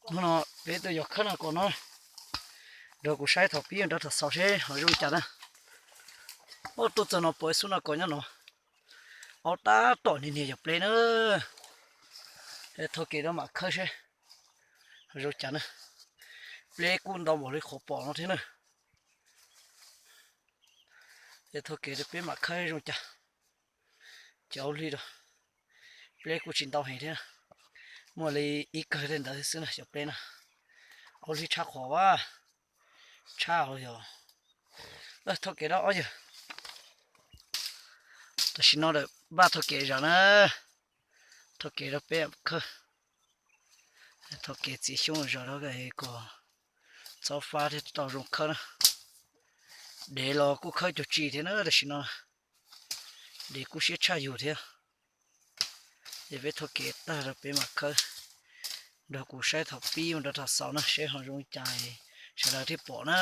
Hnub no peb tuaj yos khawb no kom no, nrog kuv saib thaum pib nrog thaum xaus seb ho zoo cas na. Ob, tuaj txog no pom ib xub no kom nyob no, aub tab tom niag niag yog pleb na. Thauj kev rau mam khawb seb zoo cas na. Pleb kuj ntau npaum li qhov pom no thiab na. Ces thauj kev rau peb mam khawb zoo cas. Cov aub hli rau, pleb kuj tsis ntau heev thiab, muaj li ib kawg li ntawd xwb na cov pleb na. Aub hli tshaj qhov a, tshaj los yog. Thauj kev rau ob yawg. Tam sim no npaj thauj kev zos na, thauj kev rau peb khawb. Thauj kev txiav xyoob zos rau kom txhob fab thiab tau zoo khawb na. Dev los kuj khawb cuag tsi thiab na tam sim no, dev kuj siab tshaj yus thiab. Ces peb thauj kev tag rau peb mam khawb, nrog kuv saib thaum pib mus rau thaum xaus na seb ho zoo cas sawv daws thiaj pom na.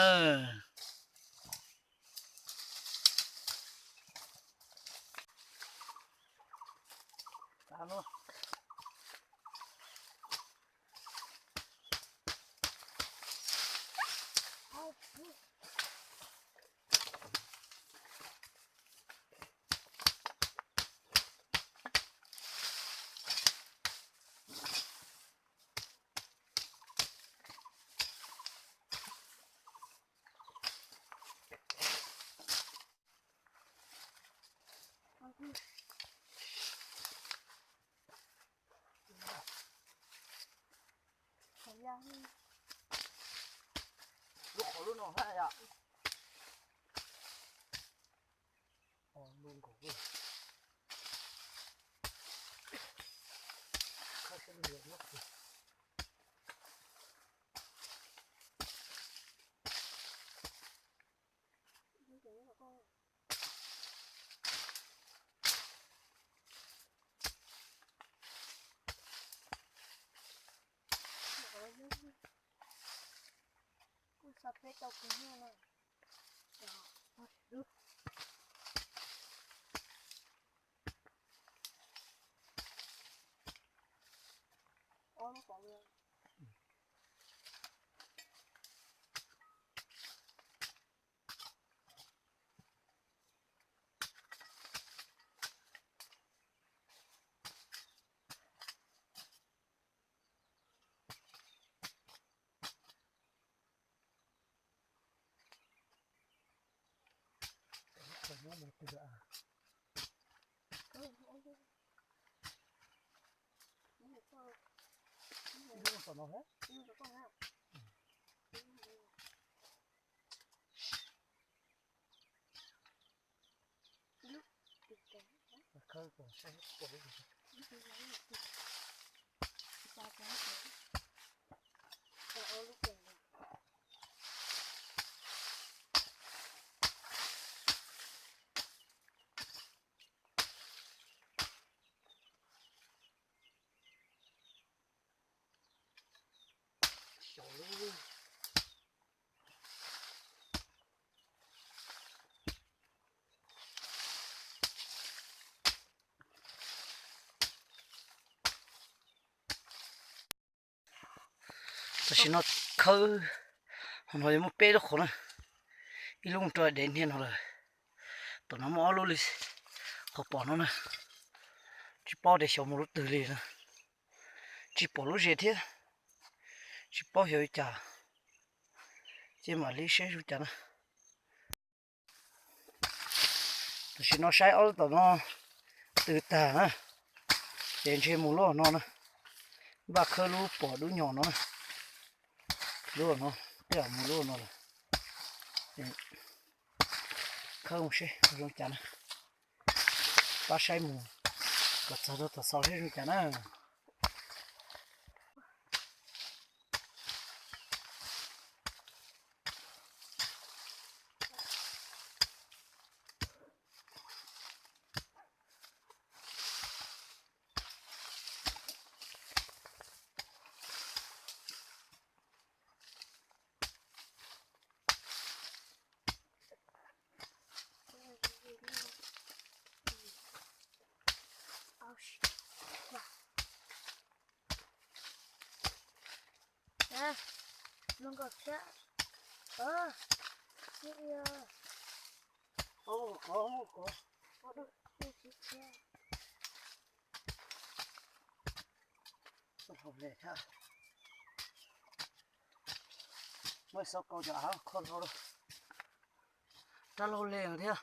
Lub qhov lub no hab yom. Tam sim no khawb, ho no yuav muaj peb lub qhov na, ib lub mus rau dev niag no lawm. Tom no muaj ob lub li qhov pom no na, tsis paub tias xyov mus lub twg li na, tsis pom lub zes thiab, tsis paub xyov li cas, ces mam li seb zoo cas na. Tam sim no saib ob lub tom no tws tag na, ces ntshe mus lub no na, npaj khawb lub pom dub nyos no na, lub no, tej zaum mus lub no lawm. Khawb mus seb zoo cas na, pab saib mus kom txog rau tom xaus seb zoo cas na. Mloog nkaus thiab. Ov, ov, ov, ov, ov, ov, ov, ov, ov, ov, muab xauv kaus cov av kho hlau rau. Rab laug le thiab,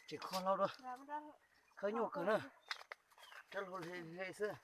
tseem kho hlau rau. Khawb nyuaj kawg na, rab laug le le xwb.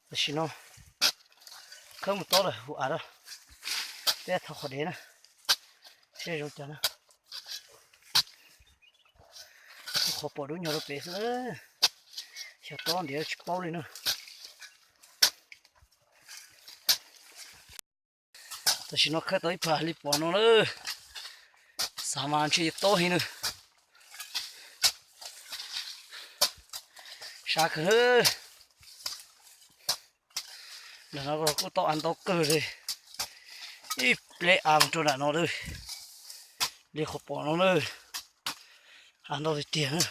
Tam sim no khawb mus tob lawm, hu av lawm, peb thau qhov dev na, seb zoo cas na. Qhov pom dub nyuag rau pem xwb, xyov tob ntiav tsis paub li na. Tam sim no khawb tau ib phav li pom no lawm, xav mas ntshe yuav tob heev na. Sab kawg na. Nram no kuj tau av ntau kawg li, ib pleb av mus rau nram no lawm, li qhov pom no na, av ntau tiag tiag na.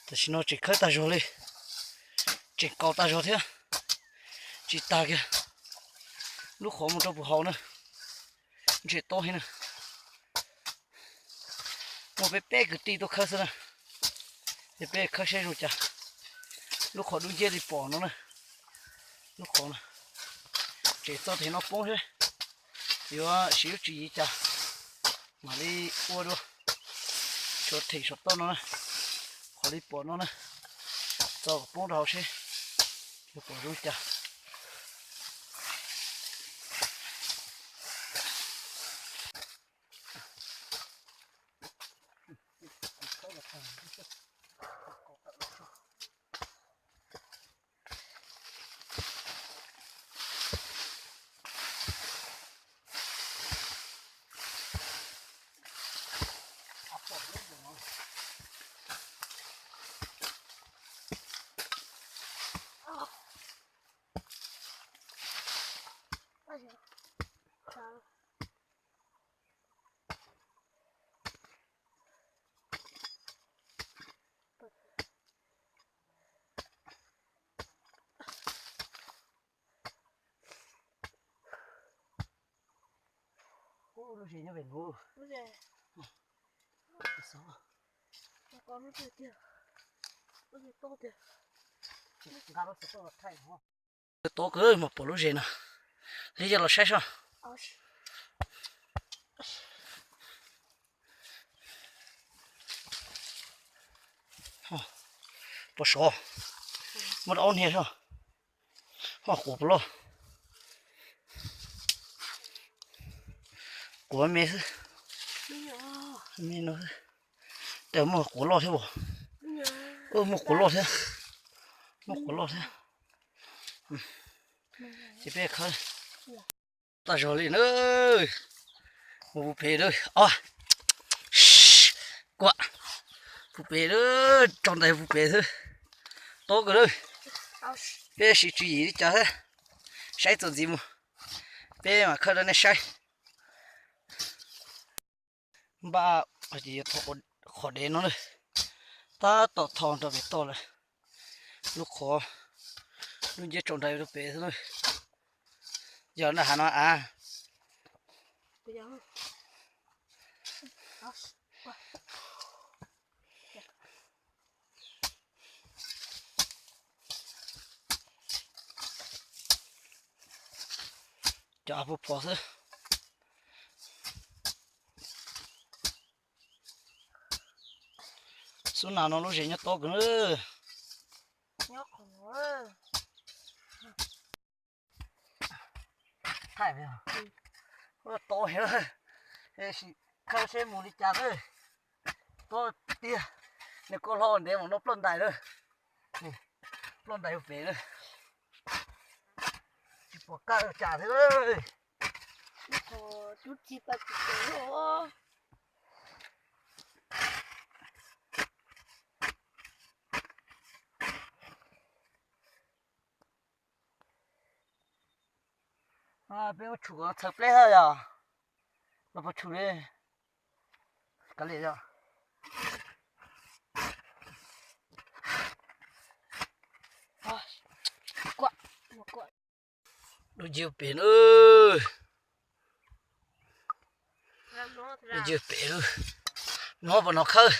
Tam sim no tseem khawb tag zog li, tseem kaus tag zog thiab, tsis tag kiag, lub qhov mus rau puag hauv na, ntshe tob heev na. Muaj peb peb kwv tij tuaj khawb xwb na, es peb khawb seb zoo cas. Lub qhov dub nciab li pom no na, lub qhov no, tseem txog tiag no poob seb yuav siv lub tswv yim cas, mam li ua dua, tshuav them saum toj no na, qhov li pom no na, txog kom poob rau hauv seb yuav pom zoo cas. Lub zes nyob pem nuv. Tob kawg mas pom lub zes no. Li yog los saib soj. Pom sov. Muaj rau ob niag soj. Ho quav puas loj. Quav me xwb. Me no xwb. Tes muaj quav loj thiab as. Muaj quav loj thiab. Muaj quav loj thiab. Ces peb khawb tag zog li na. Mus puag pem lawm os. Kuam, puag pem lawm, tso ntais puag pem xwb. Tob kawg lawm. Peb siv tswv yim li cas thiab, saib txuas ntxiv mus, peb mam khawb rau nej saib. Npaj ces yuav thom qhov dev no na, tab tom thom nrog pem toj lawm. Lub qhov, lub nceb tso nrad rau pem xwb na. Yog nram hav no av. Cov av puag phom xwb. Xub nas no lub zes nyob tob kawg na. Thaij, tob heev, khawb seb mus li cas xwb. Tob tiag, nws kuj hlob ntev mas no ploj ntais lawm. Ploj ntais pem lawm. Tsis pom kaj ua cas thiab. Peb ua tshum kom txhaws pleb thiab yog los puas tshum li. Kav liam yog. Dub nciab pem na. Dub nciab pem lawm. No puas hnov khawb?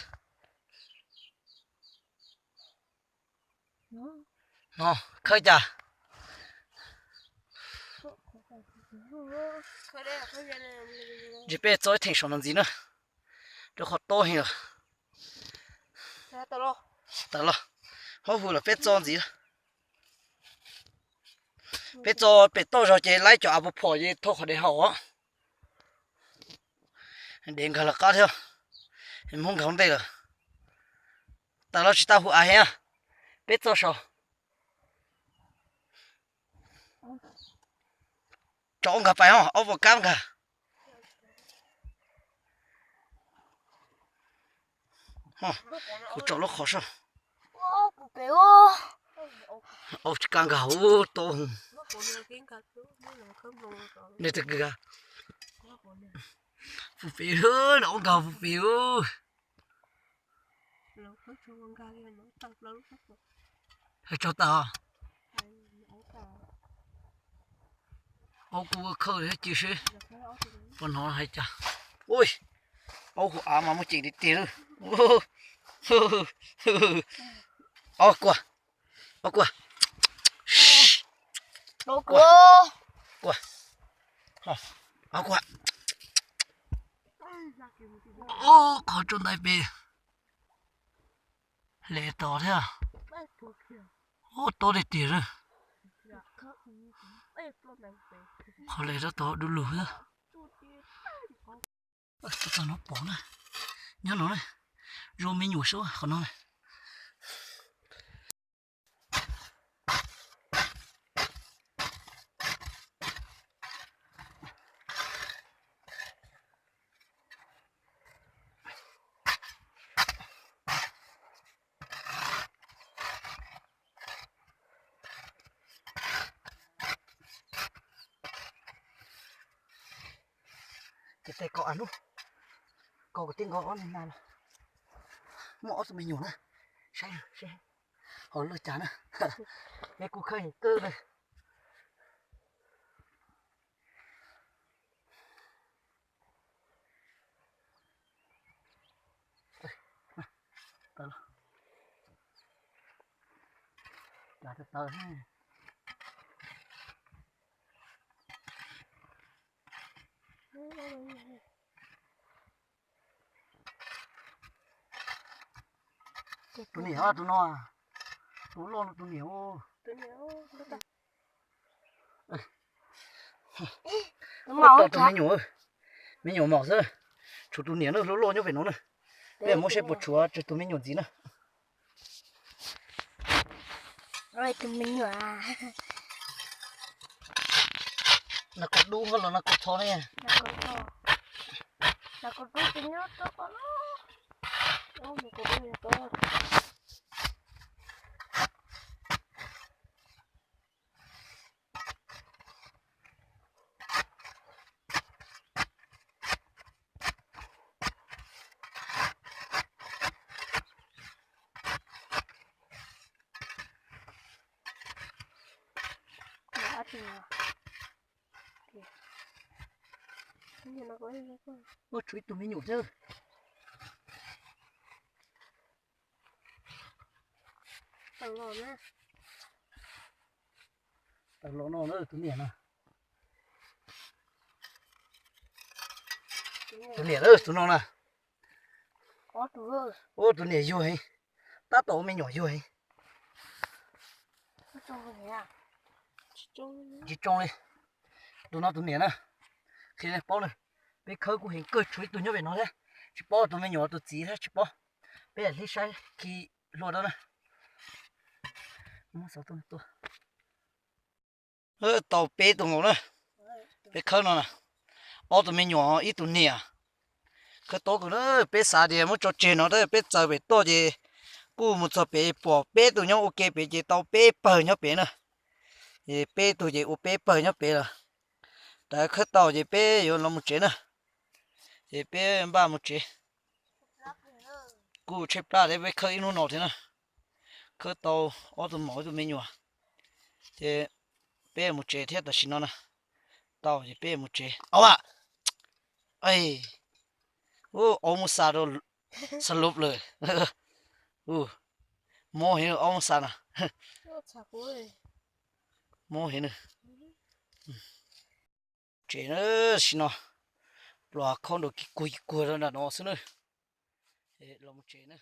No khawb cas? Ntshe peb txo ib theem saum no ntxiv na, rau qhov tob heev lawm. Tawm los, hauv hwv los peb txo ntxiv. Peb txo pem toj zog ces laib cov av puag phom ces thauj qhov dev haus os. Dev nkag lawv qab thiab, Hmoob nkag ua ntej lawm. Tawm los tsis tau hu av heev, peb txo saud. Tso ob nkag pais os, ob puas kab nkag. Kuv tso lub qhov soj. Au tsis kab nkag ub to. Nws twg kag? Puag pem, nws ob nkag puag pem. Tsaug tag. Aub kuj ua khawb thiab cia seb puas hnov hais cas. Ui, aub hu av mas muaj ceem tiag tiag lawm. Aub kuaj, aub kuaj, kuaj, aub kuaj. Ub, qhov tso ntais pem hle tod thiab. Ub, tob tiag tiag lawm. Qhov hle tod du lug thiab. Txog no pom na, nyob no na, zoo me nyuam sub qhov no na. Ces tes kaum av hnub, kaum kwv tij nkaus ob niag nas los. Muaj ob tug me nyuam na, saib seb hauv lawj cas na. Peb kuj khawb heev kawg li. Tus niam, tus no, tus loj no tus niam. Tus me nyuam, me nyuam mom xwb, tshuav tus niam na, loj loj nyob pem no na. Peb muab seb puas tshuav tsawg tus me nyuam ntxiv na. Tus me nyuam. Nws kuv dub hos los nws kuv tho ne. Ua tshuav ib tug me nyuam thiab. Tawm los no na tus niam na. Tus niam na tus no na. Ua tus niam yuag heev, tab tom ua me nyuam yuag heev. Tsis tsoo li. Tus no tus niam na, qhia nej paub na, peb khawb kuj heev kawg tshuav ib tug nyob pem no thiab, tsis paub tus me nyuam tus txiv thiab tsis paub. Peb hlib saib khi hlua rau na. Tau peb tug nkaus na, peb khawb no na, ob tug me nyuam ib tug niam. Khawb tau kawg na, peb xav tias muab tso tseg no tab peb txaws pem toj ces kuj mus txog pem pom peb tug nyob ua ke pem ces tau peb pawg nyob pem na. Es peb tug ces ua peb pawg nyob pem lawm. Tab khawb tau ces peb yuav los mus tsev na. Ces peb npaj mus tsev. Kuj tshaib plab thiab peb khawb ib hnub no thiab na. Khawb tau ob tug maum ib tug me nyuam. Ces peb mus tsev thiab tam sim no na. Tau ces peb mus tsev. Au a, aub muab xa rau xa lub lawm. Mob heev aub muab xa na. Mob heev na. Tsev na, tam sim no pluas khob nrau kis kuag kis kuag rau nram no xwb na. Los mus tsev na.